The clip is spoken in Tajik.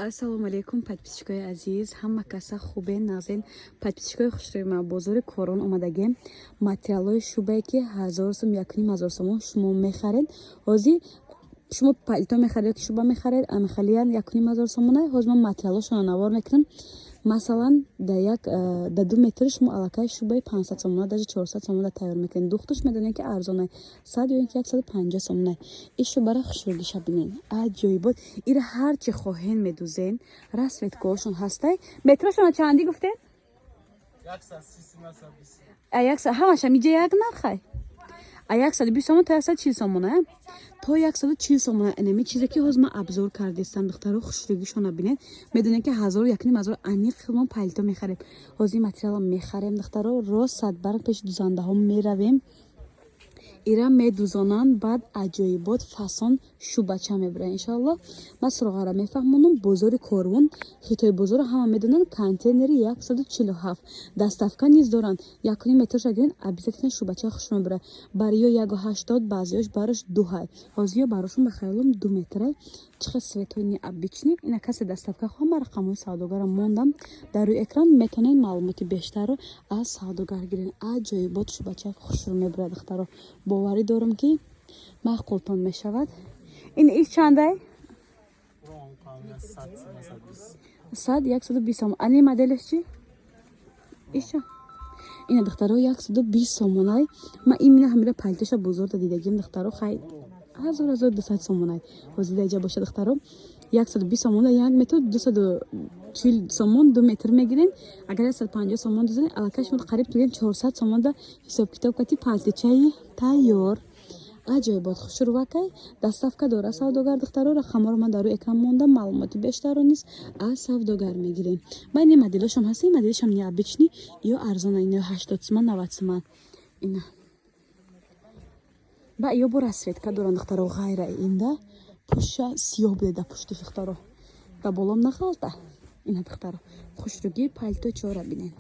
Ассалому алайкум, подписчикои азиз, ҳама каса хубен, нағзен? Подписчикои хушрӯи ма, бозори Корон омадагем. Материалҳои шубае, ки 1000 сум, 1500 сомон шумо мехаред, ҳозир шумо палто мехаред ё ки шуба мехаред, амихалиян 1500 сомона. Ҳозир ман материалҳошонро навор мекунам. Масалан, да як да 2 метр шумо аллакай шубаи 500 сомона, даже 400 сомона тайёр мекунед. Духтуш медонед, ки арзонай, 100 ё ин ки 150 сомонай. Ин шубара хушрӯгиша бинед, аҷоибот. Ира ҳарчи хоҳен медузен, расцветкаҳошон ҳастай. Метрошона чандӣ гуфтед? Ҳамаша миҷа як нархай, а 120 сомон то 140 сомона, то 140 сомона. Инами чизе, ки ҳозир ман обзор кардистам, духтаро, хушрӯгишона бинед. Медонед, ки 1000, 1500 аниқ хелмон палто мехарем. Ҳозир материалам мехарем, духтаро, рост садбар пеши дузандаҳо меравем, ира медузонанд, баъд аҷоибот фасон шубача мебаранд, иншоалло. Ман суроғара мефаҳмонам. Бозори Корвон, хитои бозорро ҳама медонанд, контейнери 147. Доставка низ доранд. 1,5 метрша гирен, обязательно шубача хушро мебарад. Бариё 1,80, баъзеёш барош дуҳай. Ҳозиё барошон ба хаёлам 2 метрай. Чӣ хел цветҳои необычный! Ина касе доставка хоҳам, ман рақамҳои савдогарам мондам дар рӯи экран, метавонед маълумоти бештарро аз савдогар гирен. Аҷоибот шубача хушро мебарад, духтаро. Боварӣ дорам, ки маъқултон мешавад. Ин ис чандай? 100, 120 сомон. Ани моделаш чи? Ис чанд? Ина, духтаро, 120 сомонай. Ман имина ҳамира палтоша бозорда дидагим, духтаро, хай, 1000, 1200 сомонай. Ҳозир даиҷа боша, духтаро, 120 сомон 1 метр, 240 сомон 2 метр мегирем. Агар 150 сомон дузанем, аллакай шумо қариб тугем 400 сомон да ҳисоб-китоб кати палтичаи тайёр. Аҷоибот, хушрувакай. Доставка дора савдогар, духтаро. Рақамҳоро ман дар рӯи экран мондам, маълумоти бештарро низ аз савдогар мегирем. Ба ини моделошам ҳаст, ин моделишам необычный, ё арзона, ино 80 суман, 90 суман. Ина ба ё бо расцветка доранд, духтаро, ғайра инда пуша сиёҳ буде да пушти, духтаро, да болом нағалта. Ина, духтаро, хушрӯгии палто чора бинед.